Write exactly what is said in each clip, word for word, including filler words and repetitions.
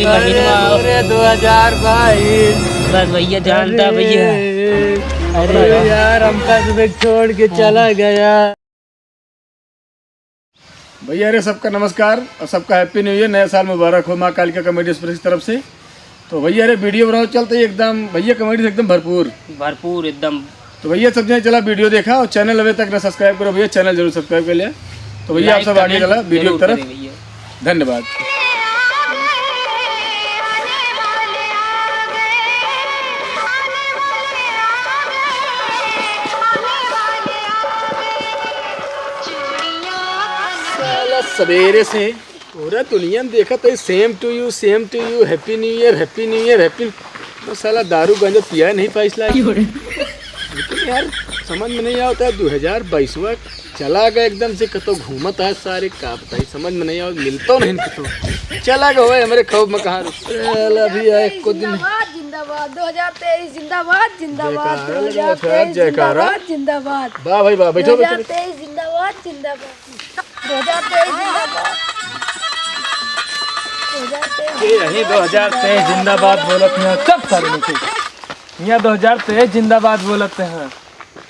महीनवा। अरे, दो हजार बाईस। बस भैया, जानता भैया। अरे अरे यार, हमका तो छोड़ के चला गया। भैया रे, सबका नमस्कार और सबका Happy New Year, नया साल मुबारक हो माँ कालिका Comedy Express की तरफ से। तो भैया रे, video बनाओ चलते ही एकदम, भैया comedy से एकदम भरपूर। भरपूर एकदम। तो भैया, सब जने चला video देखा और channel अभी तक ना subscribe करो भैया, channel जरूर subscribe कर लिया। तो भैया, आप like, सब आगे comment चला video जरूर की तरफ। करें भैया। धन्यवाद। साला सवेरे से पूरा दुनिया में देखत है, same to you, same to you, Happy New Year, Happy New Year, Happy। तो साला दारू गांजा पिया नहीं पाइस लायक। लेकिन यार, समझ में नहीं आवता है, दो हजार बाईसवा चला गया एकदम से, कतो घूमत है सारे, का बताई, समझ में नहीं आवत, मिलतो नहीं कतो। चला गया होए हमरे खौफ में कहाँ रुक। चल, अभी आए को दिन। जिंदाबाद, जिंदाबाद, दो हजार तेईस जिंदाबाद, जिंदाबाद, जयकारा लगा, दो हजार तेईस जयकारा। जिंदाबाद, जिंदाबाद। वाह भाई वाह, बैठो, बैठो, बैठो। दो हजार तेईस जिंदाबाद, जिंदाबाद। दो हजार तेईस जिंदाबाद। दो हजार तेईस ये यही दो हजार तेईस जिंदाबाद बोलत हैं, सब सारे लोग। यहाँ दो हजार तेईस जिंदाबाद बोलत हैं।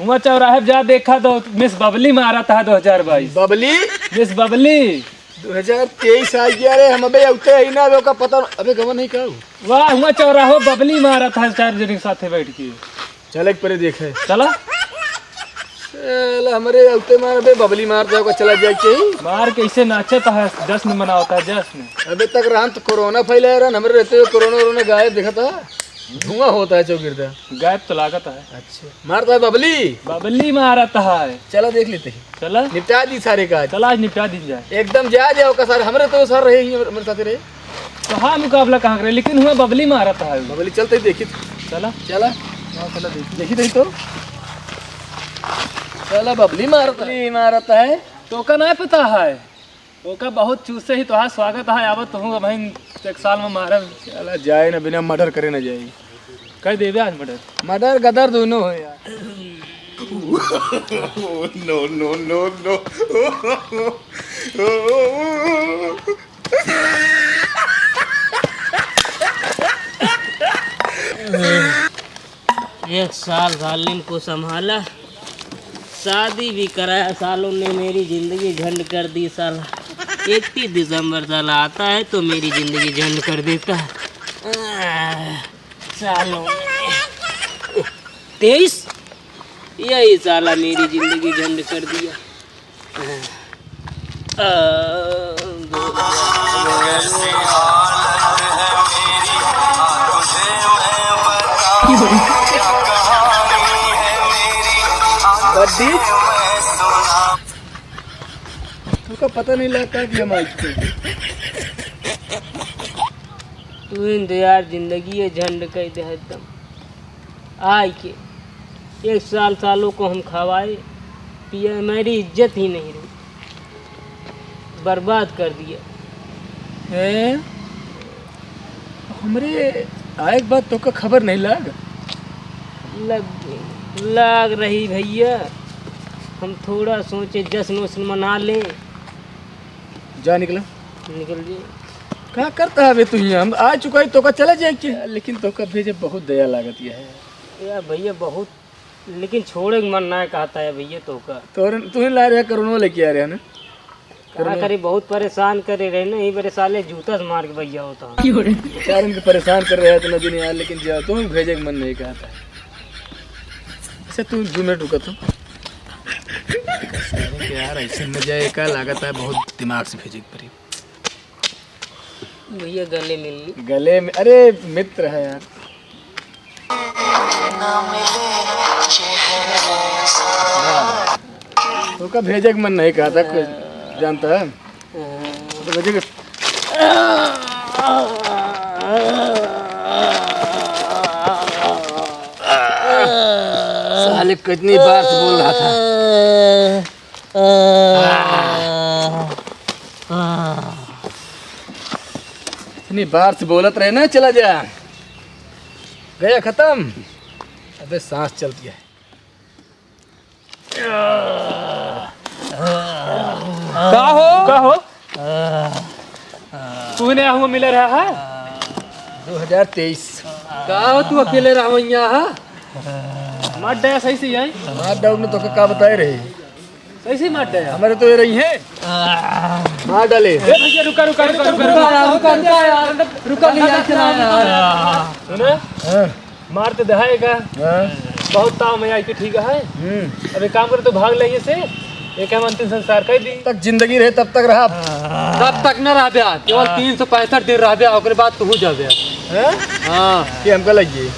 हुआ चौराहे पे जा देखा तो मिस बबली मारत है दो हजार बाईस। बबली? मिस बबली। दो हजार तेईस आ गया रे, हम अबे उते ही ना, अबे ओका पता, अबे गवन नहीं कहू। वाह, हुआ चौराहो बबली मारत है चार जने के साथे बैठ के। चल एक परे देखे। चला। चल, हमरे उते मार बे, बबली मारत है, ओका चला जाए के ही। मार के इसे नाचत है, जश्न मनावत है, जश्न। अबे तक रहन तो कोरोना फैलाए रहन, हमरे रहते हुए कोरोना, कोरोना गायब दिखत है। धुआं होता है चौगिरदा। गायब तो लागत है। अच्छा, मारता है बबली। बबली मारत है। चला देख लेते हैं। चला। निपटा दी सारे का आज। चला आज निपटा दी जाए। एकदम जा जाओ का सारे, हमरे तो सर रहे ही, हमरे साथे रहे। तो हाँ, मुकाबला कहाँ करे, लेकिन हुआ बबली मारत है। बबली चलते ही देखी। चला। चला। हाँ, चला देखी। देखी तो। चला बबली मारत है। बबली मारत है। तो का ना पता है। ओका बहुत चूसे ही तोहार स्वागत है, आवत हूँ, अब हम एक साल में मारब। चला जाए ना, बिना murder करे ना जाए। कर देबे आज murder। Murder गदर दोनों हो यार। No, no, no, no। एक साल जालिम को संभाला, शादी भी कराया, सालों ने मेरी जिंदगी झंड कर दी साला। इकतीस दिसंबर साला आता है तो मेरी जिंदगी झंड कर देता है। आह, सालों ने तेईस, यही साला मेरी जिंदगी झंड कर दिया। बड्डी, तुमको पता नहीं लगता कि हम आज के तू इन दो यार जिंदगी ये झंड कह दे एकदम। आय के एक साल सालों को हम खवाए पिए, मेरी इज्जत ही नहीं रही, बर्बाद कर दिया। हैं? हमरे आए के बाद तोका खबर नहीं लाग? लग, लाग रही भैया, हम थोड़ा सोचे जश्न उश्न मना लें। जा निकला। निकल जी। का करता है बे तू हियाँ? हम आ चुका है, तोका चला जाए के। लेकिन तोका भेजे बहुत दया लागत है। यार भैया बहुत, लेकिन छोड़े के मन ना कहता है भैया तोका। तोरे, तू ही ला रहे, कोरोना लेके आ रहे हैं ना? का करे, बहुत परेशान करे रहे ना, यही बड़े साले जूता से मार के भैया होता है। बेचारे इनके परेशान कर रहे हैं इतना दिन यार, लेकिन जा, तू ही भेजे के मन नहीं कहता है। अच्छा तू दो मिनट रुका तू। सारे के यार ऐसे मजा है, का लागत है बहुत दिमाग से भेजे के पड़ी। भैया गले मिल ली। गले में, अरे मित्र है यार। तोका भेजे के मन नहीं कहता, कुछ जानता है? तो भेजे के साले कितनी बार से बोल रहा था। इतनी बार से बोलत रहे ना, चला जा। गया खत्म। अबे सांस चलती है। का हो? का हो? तू ने हुआ मिल रहा है? दो हजार तेईस। का हो, तू अकेले रहवैया हा? मार डाया सही से आई। मार डाउन ने तोके का बताए रहे? सही से मार डाया। हमारे तो ये रही है। मार डाले। ए भैया, रुका, रुका, रुका, रुका, रुका। रुका, रुका, रुका यार, रुका, नहीं यार, चला यार। सुने? हाँ। मार तो दहाए का। हाँ। बहुत ताव में आई के ठीक है। हम्म। अब एक काम करे, तो भाग ले ये से, एक हम अंतिम संस्कार कर दी। तक जिंदगी रहे तब तक रहा। तब तक न रहबे, केवल हाँ। तीन सौ पैंसठ दिन रहबे, ओकरे बाद तू जाबे। हैं? हाँ। कि हमका लग जाए?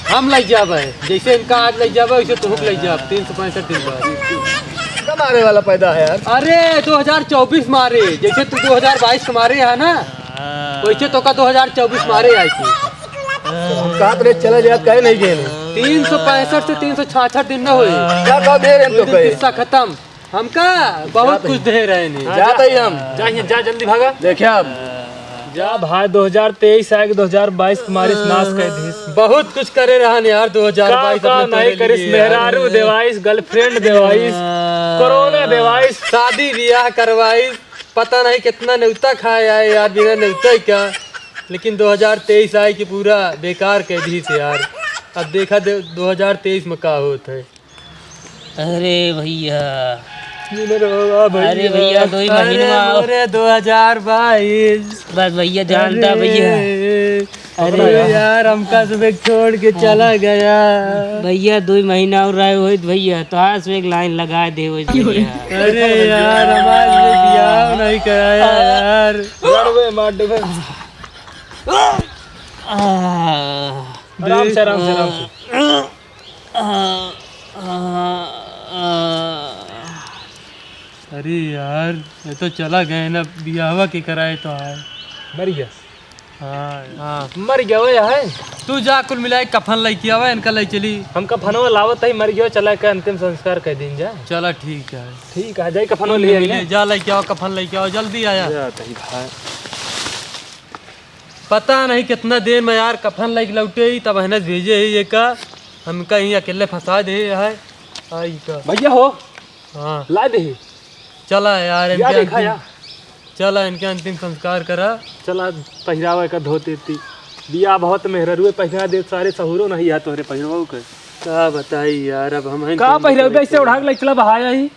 हम लग जाबे, जैसे इनका आज लग जाबे, वैसे तुहू के लग जाब, तीन सौ पैंसठ दिन बाद। का मारे वाला पैदा है यार? अरे, दो हजार चउबीस मारे, जैसे तू दो हजार बाईस के मारे है ना, वैसे तो का दो हजार चउबीस मारे आई थी। हम कहत रहे चला जात, काहे नहीं गए? तीन सौ पैंसठ से तीन सौ छियासठ दिन न होए। का, का दे रहे हैं तो कहे? किस्सा खत्म। हमका बहुत कुछ दे रहे नहीं। जात ही हम। जा, जा, जल्दी भागा। देखे हम। जा भाई, दो हजार तेईस आए के दो हजार बाईस तुम्हारी नाश कर दीस। बहुत कुछ करे रहन यार, दो हजार बाईस का, का अपने नहीं तोरे करिस, लिए यार। मेहरारू देवाइस, गर्लफ्रेंड देवाइस, कोरोना देवाइस, शादी ब्याह करवाइस, पता नहीं कितना नेवता खाए आए यार, बिना नेवता ही क्या। लेकिन दो हजार तेईस आए कि पूरा बेकार कर दीस यार। अब देखा दे, दो हजार तेईस में का होत है। अरे भैया। अरे भैया, दो ही महीना में आओ। अरे दो हजार बाईस। बस भैया, जानता भैया। अरे अरे यार, हमका सुबह छोड़ के चला गया। भैया, दो ही महीना और रहे होइत भैया, तो आज से एक लाइन लगा दे होइत भैया। अरे यार, हमारे से बियाह नहीं कराया यार। लड़वे मार देवे। आह। आराम से, आराम से, आराम से। अरे यार, ये तो चला गए ना, बियाहवा के कराए तो आए। मर गया। हाँ यार। हाँ, मर गया वो है। तू जा, कुल मिलाए कफन लेके आवा, इनका ले चली। हम कफनवा लावत ही, मर गया, चला के अंतिम संस्कार कर दीन जा। चला ठीक है। ठीक है, जाई कफनवा ले आई ना। जा लेके आओ, कफन लेके आओ, जल्दी आया। जा तही भाई। पता नहीं कितना देर में यार कफन लेके लौटे ही, तब हनस भेजे ही ये का, हमका ही अकेले फंसा दे है। आई का। भैया हो। हाँ। ला दे। चला यार, या इनके देखा अंतिम, या। चला इनके अंतिम संस्कार करा। चला पहिरावा का धोती ती। बिया बहुत मेहररुए पहिरा दे, सारे सहूरो नहीं आ तोहरे पहिरवा के। का बताई यार, अब हम का पहिरावे, ऐसे ओढ़ा के ले चला बहाया ही।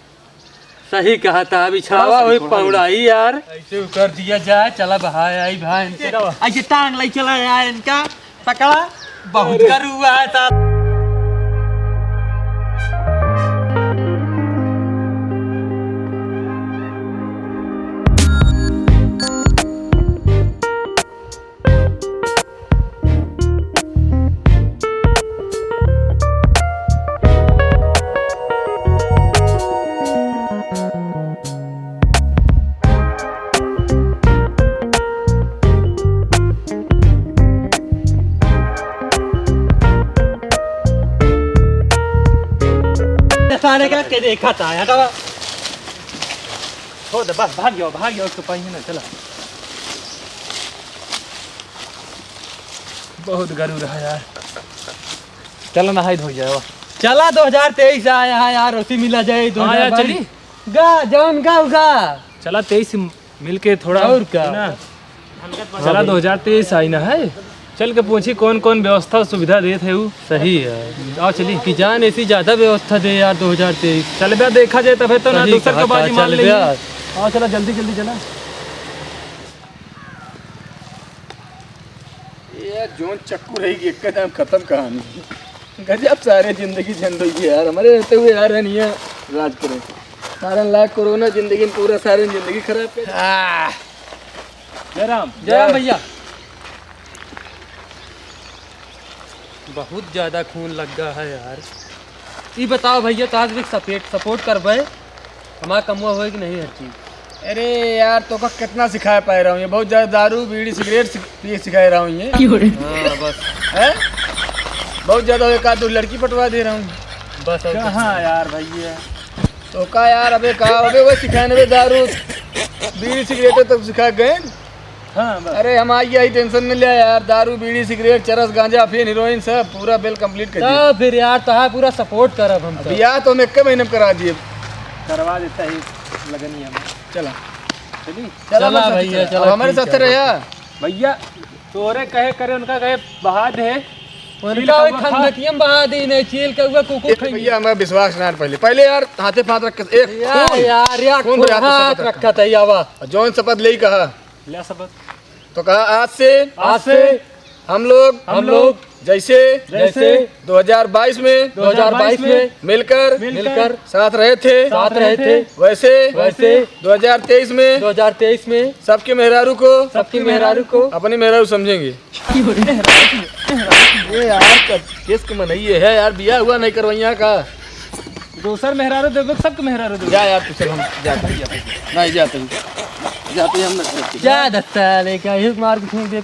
सही कहा था, बिछावा वही पौड़ाई यार। ऐसे कर दिया जाए, चला भाई, आई भाई इनके। चलो। ऐसे टांग ले चला यार इनका, पकड़ा, बहुत अरे। गरुआ है साला। सारे का के देखा था, हटावा। छोड़ दे, बस भाग जाओ, भाग जाओ, उसको पाएंगे ना, चला। बहुत गरु रहा यार। चला नहाई धोई जाओ। चला दो हजार तेईस आया है यार, उसी मिला जाए हाँ यार, दो हजार बाईस। चली। गा, जौन गा, उगा। चला तेईस मिल के थोड़ा और का? ना। चला दो हजार तेईस आई ना है। चल के पूछी कौन कौन व्यवस्था सुविधा देत है उ। सही है। आओ चली। कि जान ऐसी ज्यादा व्यवस्था दे यार दो हजार तेईस। चल बे देखा जाए तबे तो ना सही दूसर कहा के बाजी था, मार चल लेंगे। बे। आओ चला जल्दी जल्दी चला। ये जौन चक्कू रही एकदम खत्म कहानी। गजब सारे जिंदगी झंड हुई है यार, हमारे रहते हुए यार है नहीं है राज करे। सारन लाग कोरोना जिंदगी में पूरा सारन जिंदगी खराब कर। आह। जय राम। जय राम भैया। बहुत ज्यादा खून लग गया है यार। ई बताओ भैया, तो आज भी सपोर्ट, सपोर्ट करबे, हमारा कमुआ होए कि नहीं हर चीज? अरे यार, तो का कितना सिखाए पाए रहा हूँ, ये बहुत ज्यादा दारू, बीड़ी, सिगरेट सिख-, पिए सिखाए रहा हूँ ये। क्यों रे? हाँ, बस। हैं? बहुत ज्यादा एक आध दो लड़की पटवा दे रहा हूँ। बस, और कुछ कहाँ नहीं। यार भैया? तो का यार, अबे का, अबे वो सिखाए ना, अबे दारू, बीड़ी, सिगरेट तक सिखा गए। हाँ, बस। अरे, हम आई, आई टेंशन नहीं लिया यार, दारू, बीड़ी, सिगरेट, चरस, गांजा, अफीम, हीरोइन, सब पूरा बिल कंप्लीट कर दिया। तो फिर यार, तो हाँ, पूरा सपोर्ट करब हम तो। बियाह तो हम एक महीने में करा दिए। करवा देता ही लगनिया में। चला। चला चला बस, भैया, चला। चला, अब हमारे ठीक साथ है। रहा। भैया, तोरे कहे करे उनका कहे बहा दे। उनका वही खंदकिया में बहा दी नहीं, चील के हुआ कुकुर ए, खाएंगे। भैया, हमें विश्वास ना पहले, पहले यार हाथे पाँव रख के, एक यार, खून, यार, यार, खून खून बहा के हाथ शपथ रखा। रखा था, ये आवा। और जौन शपथ ले कहा। ले शपथ। तो कहा, आज से, आज से हम लोग, हम लोग जैसे, जैसे दो हज़ार बाईस में, दो हज़ार बाईस में मिलकर, मिलकर साथ रहे थे, साथ रहे थे, वैसे, वैसे दो हज़ार तेईस में, दो हज़ार तेईस में सबके मेहरारू को, सबके मेहरारू को अपनी मेहरारू समझेंगे। ये यार, केस के मनई है यार, बिया हुआ नहीं करवैया का। दोसर मेहरारू देबे, सबके मेहरारू देबे। जा यार, तू चल, हम जाते हैं। नहीं, जाते हैं। जाते हैं हम, नहीं करते। जा दस्ता लेके, हिल मार के फेंक दे।